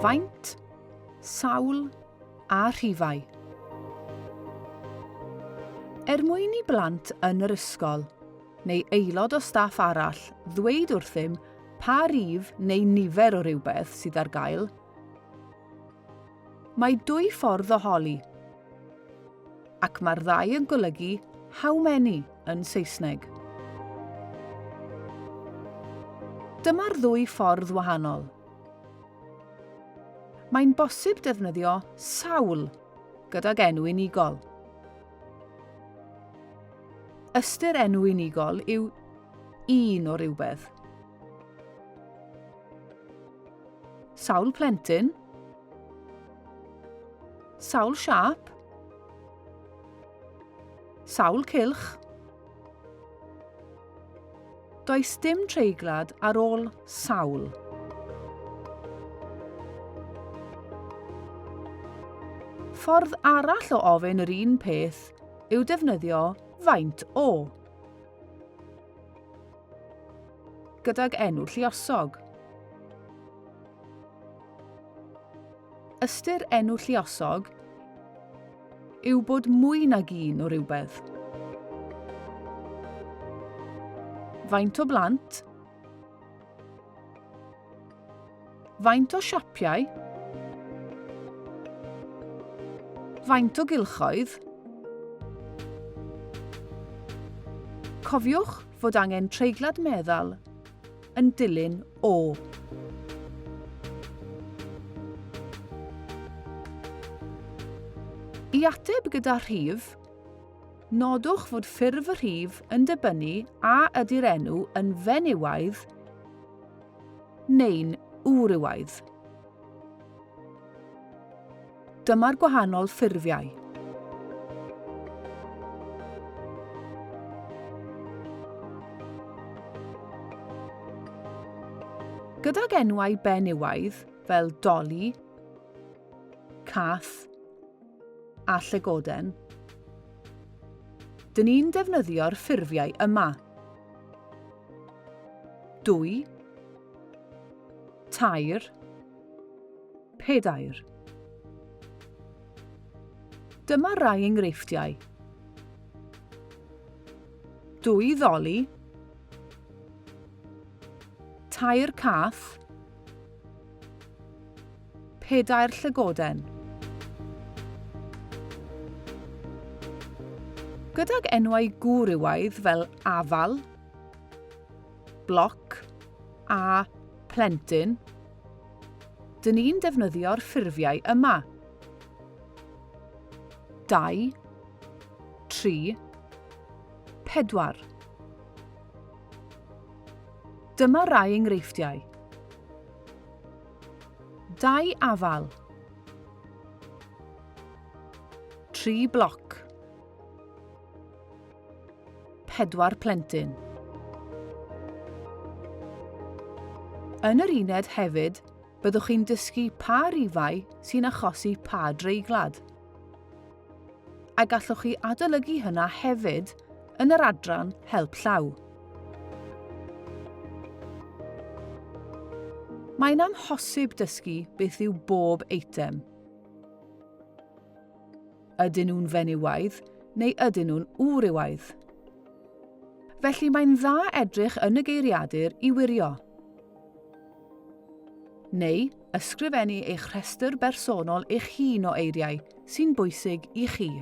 Faint, sawl a rhifau. Er mwyn i blant yn yr ysgol neu aelod o staff arall ddweud wrthym pa rif neu nifer o rywbeth sydd ar gael, mae dwy ffordd o holi, ac mae'r ddau yn golygu how many yn Saesneg. Dyma'r ddwy ffordd wahanol. Mae'n bosib defnyddio sawl gydag enw unigol. Ystyr enw unigol yw un o rywbeth. Sawl plentyn? Sawl siâp? Sawl cylch? Does dim treiglad ar ôl sawl. Ffordd arall o ofyn yr un peth yw defnyddio faint o gydag enw lluosog. Ystyr enw lluosog yw bod mwy nag un o rywbeth. Faint o blant? Faint o siapiau? Faint o gylchoedd? Cofiwch fod angen treiglad meddal yn dilyn o. I ateb gyda rhif, nodwch fod ffurf y rhif yn dibynnu a ydy'r enw yn fenywaidd neu'n wrywaidd. Dyma'r gwahanol ffurfiau. Gydag enwau benywaidd fel Dolly, Cath a Llygoden, dyn ni'n defnyddio'r ffurfiau yma. Dwy, tair, pedair. Dyma rai enghreifftiau. Dwy ddoli, tair cath, pedair llygoden. Gydag enwau gwrywaidd fel afal, bloc a plentyn, dyn ni'n defnyddio'r ffurfiau yma. 2, 3, 4. Dyma rai enghreifftiau. Dau afal. Tri bloc. Pedwar plentyn. Yn yr uned hefyd, byddwch chi'n dysgu pa rifau sy'n achosi pa dreiglad. A gallwch chi adolygu hynna hefyd yn yr adran Help Llaw. Mae'n amhosib dysgu beth yw bob eitem. Ydyn nhw'n fenywaidd neu ydyn nhw'n wrywaidd? Felly mae'n dda edrych yn y geiriadur i wirio. Neu ysgrifennu eich rhestr bersonol eich hun o eiriau sy'n bwysig i chi.